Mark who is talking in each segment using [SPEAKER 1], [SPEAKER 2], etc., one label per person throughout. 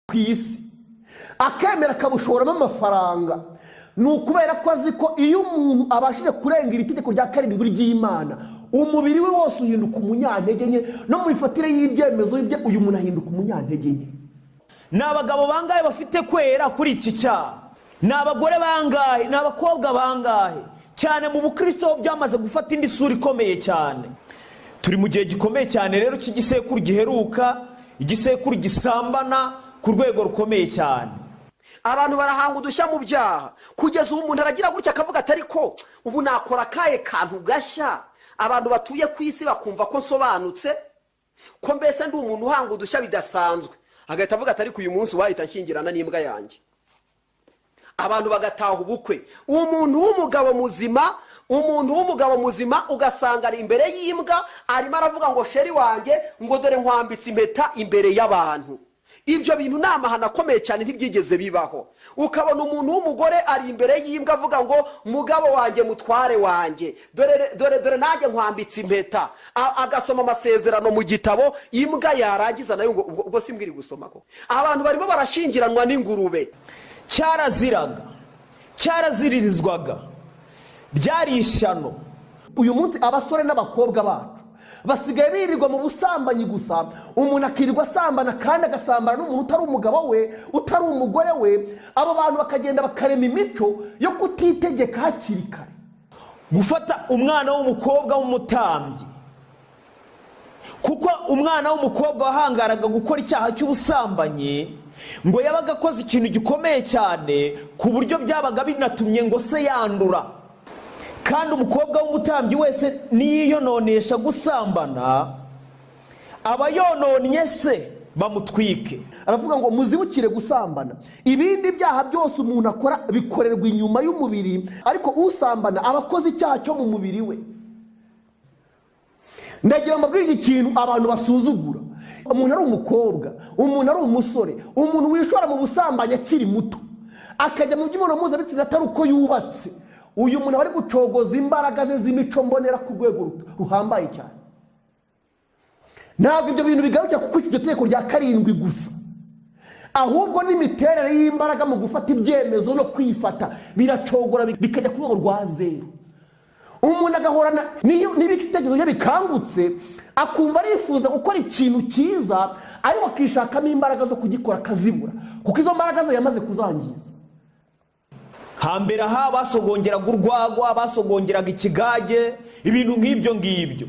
[SPEAKER 1] Ku isi akemera akabushoramo amafaranga, ni ukubera ko azi ko iyo umuntu abashije kurenga iri tegeko rya karindwi ry'Imana, umubiri we wose uhinduka umunyantege nke, no mu mifatire y'ibyemezo bye uyu muntu ahinduka umunyantege nke.
[SPEAKER 2] Ni abagabo bangahe bafite kwera kuri iki cyaha? Ni abagore bangahe? Ni abakobwa bangahe? Cyane mu bukristo byamaze gufata indi sura ikomeye cyane. Turi mu gihe gikomeye cyane rero cy'igisekuru giheruka, igisekuru gisambana ku rwego rukomeye cyane.
[SPEAKER 3] Abantu barahanga udushya mu byaha. Kugeza ubu umuntu aragira gutya akavuga ati: "Ariko ubu nakora akahe kantu gashya abantu batuye ku isi bakumva ko nsobanutse, ko mbese ndi umuntu uhanga udushya bidasanzwe?" Agahita avuga ati: "Ariko uyu munsi wahita nshyingirana n'imbwa yanjye." Abantu bagataha ubukwe. Umuntu w'umugabo muzima, umuntu w'umugabo muzima, ugasanga ari imbere y'imbwa arimo aravuga ngo: "Chéri wanjye," ngo: "Dore nkwambitse impeta imbere y'abantu." Ibyo bintu ni amahano akomeye cyane, ntibyigeze bibaho. Ukabona umuntu w'umugore ari imbere y'imbwa avuga ngo: "Mugabo wanjye, mutware wanjye, dore, dore, dore nanjye nkwambitse impeta." Agasoma amasezerano mu gitabo, imbwa yarangiza nayo ngo ubwo si imbwa iri gusoma ko abantu barimo barashyingiranwa n'ingurube.
[SPEAKER 2] Cyaraziraga, cyaraziririzwaga, ryari ishyano.
[SPEAKER 1] Uyu munsi abasore n'abakobwa bacu basigaye birirwa mu busambanyi gusa. Umuntu akirirwa asambana, kandi agasambana n'umuntu utari umugabo we, utari umugore we. Abo bantu bakagenda bakarema imico yo kutitegeka hakiri kare.
[SPEAKER 2] Gufata umwana w'umukobwa w'umutambyi, kuko umwana w'umukobwa wahangaraga gukora icyaha cy'ubusambanyi ngo yabaga akoze ikintu gikomeye cyane, ku buryo byabaga binatumye ngo se yandura. Kandi umukobwa w'umutambyi wese niyiyononesha gusambana, aba yononnye se, bamutwike.
[SPEAKER 1] Aravuga ngo muzibukire gusambana. Ibindi byaha byose umuntu akora bikorerwa inyuma y'umubiri, ariko usambana aba akoze icyaha cyo mu mubiri we. Ndagira ngo mbabwire iki kintu abantu basuzugura: umuntu ari umukobwa, umuntu ari umusore, umuntu wishora mu busambanyi akiri muto, akajya mu by'imibonano mpuzabitsina atari uko yubatse, uyu muntu aba ari gucogoza imbaraga ze z'imico mbonera ku rwego ruhambaye cyane. Ntabwo ibyo bintu bigarukira kuko iryo tegeko rya karindwi gusa, ahubwo n'imiterere y'imbaraga mu gufata ibyemezo no kwifata biracogora, bikajya ku rwego rwa zeru. Umuntu agahorana niba ibitekerezo bye bikangutse, akumva arifuza gukora ikintu cyiza, ariko akishakamo imbaraga zo kugikora akazibura, kuko izo mbaraga ze yamaze kuzangiza.
[SPEAKER 2] Hambere aha basogongeraga urwagwa, basogongeraga ikigage, ibintu nk'ibyo ngibyo.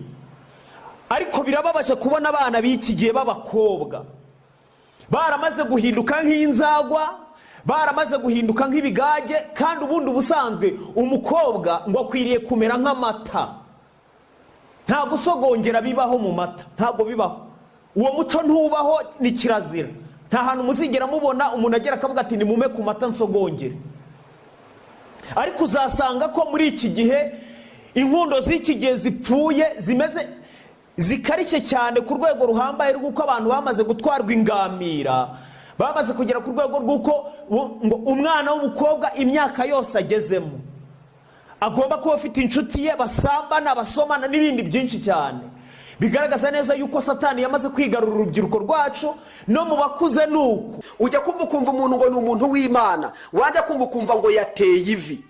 [SPEAKER 2] Ariko birababaje kubona abana b'iki gihe b'abakobwa baramaze guhinduka nk'inzagwa, baramaze guhinduka nk'ibigage. Kandi ubundi ubusanzwe umukobwa ngo akwiriye kumera nk'amata. Nta gusogongera bibaho mu mata, ntabwo bibaho. Uwo muco ntubaho, ni kirazira. Nta hantu muzigera mubona umuntu agera akavuga ati: "Nimume ku mata nsogongere." Ariko uzasanga ko muri iki gihe inkundo z'iki gihe zipfuye, zimeze zikarishye cyane ku rwego ruhambaye rw'uko abantu bamaze gutwarwa ingamira, bamaze kugera ku rwego rw'uko ngo umwana w'umukobwa imyaka yose agezemo agomba kuba afite inshuti ye basambana, basomana n'ibindi byinshi cyane, bigaragaza neza yuko Satani yamaze kwigarurira urubyiruko rwacu. No mu bakuze ni uko.
[SPEAKER 3] Ujya kumva ukumva umuntu ngo ni umuntu w'Imana, wajya kumva ukumva ngo yateye ivi.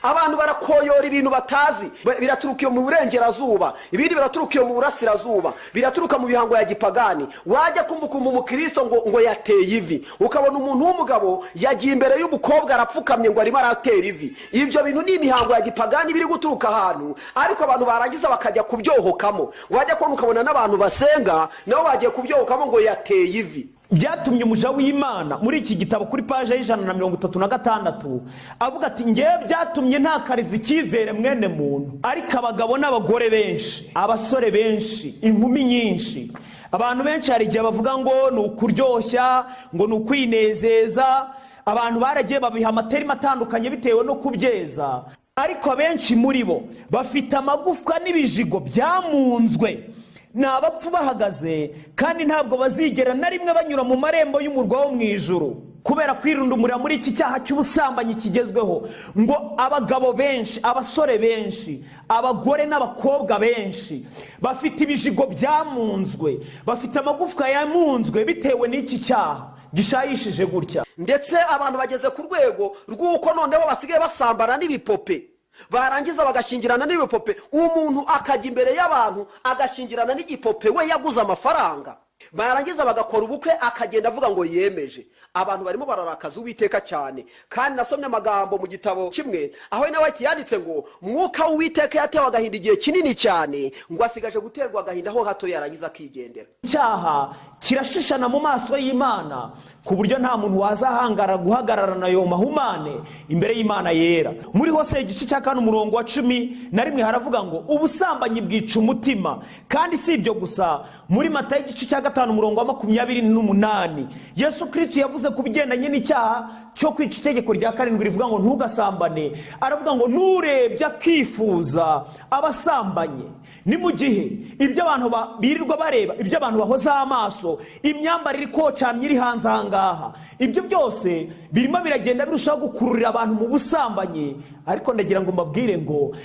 [SPEAKER 3] Abantu barakoyora ibintu batazi. Biraturuka iyo mu burengerazuba, ibindi biraturuka iyo mu burasirazuba, biraturuka mu bihango ya gipagani. Wajya kumva ukumva umukristo ngo yateye ivi. Ukabona umuntu w'umugabo yagiye imbere y'umukobwa arapfukamye ngo arimo aratera ivi. Ibyo bintu ni imihango ya gipagani biri guturuka ahantu, ariko abantu barangiza bakajya kubyohokamo. Wajya kubona ukabona n'abantu basenga nabo bagiye kubyohokamo ngo yateye ivi.
[SPEAKER 2] Byatumye umuja w'Imana muri iki gitabo kuri paje y'136 avuga ati: "Ngewe byatumye ntakariza icyizere mwene muntu." Ariko abagabo n'abagore benshi, abasore benshi, inkumi nyinshi, abantu benshi, hari igihe bavuga ngo ni ukuryoshya, ngo ni ukwinezeza. Abantu baragiye babiha amaterima atandukanye bitewe no kubyeza, ariko abenshi muri bo bafite amagufwa n'ibijigo byamunzwe, ni abapfu bahagaze, kandi ntabwo bazigera na rimwe banyura mu marembo y'umurwa wo mu ijuru kubera kwirundumurira muri iki cyaha cy'ubusambanyi kigezweho. Ngo abagabo benshi, abasore benshi, abagore n'abakobwa benshi bafite ibijigo byamunzwe, bafite amagufwa yamunzwe bitewe n'iki cyaha. gishayishije gutya.
[SPEAKER 3] Ndetse abantu bageze ku rwego rw'uko noneho basigaye basambana n'ibipope, barangiza bagashyingirana n'ibipope. Umuntu akajya imbere y'abantu agashyingirana n'igipope we yaguze amafaranga, barangiza bagakora ubukwe, akagenda avuga ngo yemeje. Abantu barimo bararakaza Uwiteka cyane. Kandi nasomye amagambo mu gitabo kimwe aho nawe White yanditse ngo Mwuka w'Uwiteka yatewe agahinda igihe kinini cyane, ngo asigaje guterwa agahinda ho hato yarangiza akigendera.
[SPEAKER 2] Icyaha kirashishana mu maso y'Imana, ku buryo nta muntu wazahangara guhagararana ayo mahumane imbere y'Imana yera. Muri Hose igice cya 4, umurongo wa 11, haravuga ngo ubusambanyi bwica umutima. Kandi si ibyo gusa, muri Matayo igice cya 5, umurongo wa 28, Yesu Kirisiti yavuze ku bigendanye n'icyaha cyo kwica itegeko rya karindwi rivuga ngo ntugasambane. Aravuga ngo nurebye akifuza aba asambanye. Ni mu gihe ibyo abantu birirwa bareba, ibyo abantu bahozaho amaso, imyambarire ikocamye iri hanze aha ngaha, ibyo byose birimo biragenda birushaho gukururira abantu mu busambanyi. Ariko ndagira ngo mbabwire ngo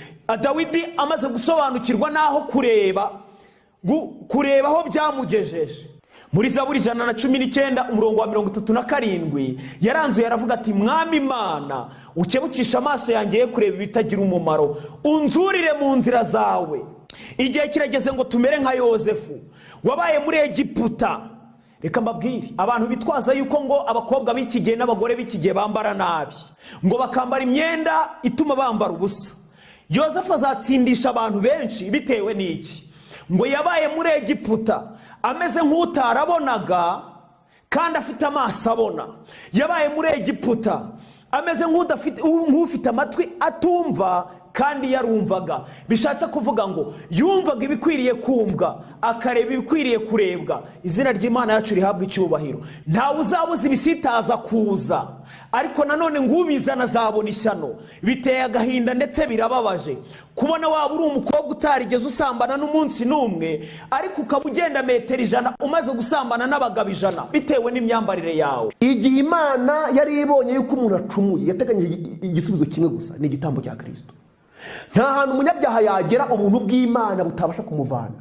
[SPEAKER 2] Dawidi amaze gusobanukirwa n'aho kureba kureba aho byamugejeje, muri Zaburi 119, umurongo wa 37, yaranzuye aravuga ati: "Mwami Imana, ukebukisha amaso yanjye ye kureba ibitagira umumaro, unzurire mu nzira zawe." Igihe kirageze ngo tumere nka Yozefu wabaye muri Egiputa. Reka mbabwire, abantu bitwaza yuko ngo abakobwa b'iki gihe n'abagore b'iki gihe bambara nabi, ngo bakambara imyenda ituma bambara ubusa, Yozefu azatsindisha abantu benshi. Bitewe n'iki? Ngo yabaye muri Egiputa ameze nk'utarabonaga kandi afite amaso abona. Yabaye muri Egiputa ameze nk'ufite amatwi atumva kandi yarumvaga. Bishatse kuvuga ngo yumvaga ibikwiriye kumvwa, akareba ibikwiriye kurebwa. Izina ry'Imana yacu rihabwa icyubahiro. Ntawe uzabuza ibisitaza kuza, ariko nanone ngo ubizana azabona ishyano. Biteye agahinda ndetse birababaje kubona waba uri umukobwa utarigeze usambana n'umunsi n'umwe, ariko ukaba ugenda metero 100 umaze gusambana n'abagabo 100 bitewe n'imyambarire yawe.
[SPEAKER 1] Igihe Imana yari ibonye yuko umuntu acumuye, yateganyije igisubizo kimwe gusa, ni igitambo cya Kirisito. Nta hantu umunyabyaha yagera ubuntu bw'Imana butabasha kumuvana.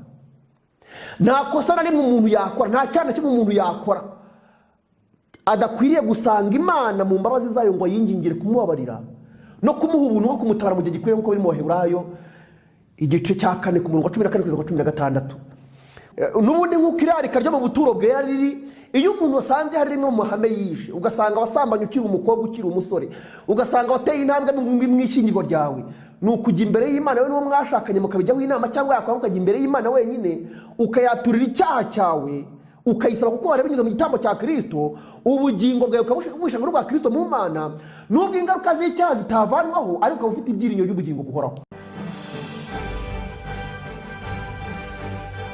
[SPEAKER 1] Nta kosa na rimwe umuntu yakora, nta cyaha na kimwe umuntu yakora adakwiriye gusanga Imana mu mbabazi zayo ngo ayingingire kumubabarira no kumuha ubuntu bwo kumutabara mu gihe gikwiriye, nk'uko biri mu Baheburayo igice cya 4, ku murongo wa 14 kugeza ku wa 16. N'ubundi nk'uko irarika ryo mu buturo bwera riri, iyo umuntu wasanze hari rimwe mu mahame yishe, ugasanga wasambanye ukiri umukobwa, ukiri umusore, ugasanga wateye intambwe mu ishyingirwa ryawe, ni ukujya imbere y'Imana we n'uwo mwashakanye mukabijyaho inama, cyangwa yakwanga ukajya imbere y'Imana wenyine, ukayaturira icyaha cyawe, ukayisaba kuko wareba binyuze mu gitambo cya Kirisito, ubugingo bwawe ukaba bushanwe n'ubwa Kirisito mu Mana. Nubwo ingaruka z'icyaha zitavanwaho, ariko ukaba ufite ibyiringiro by'ubugingo buhoraho.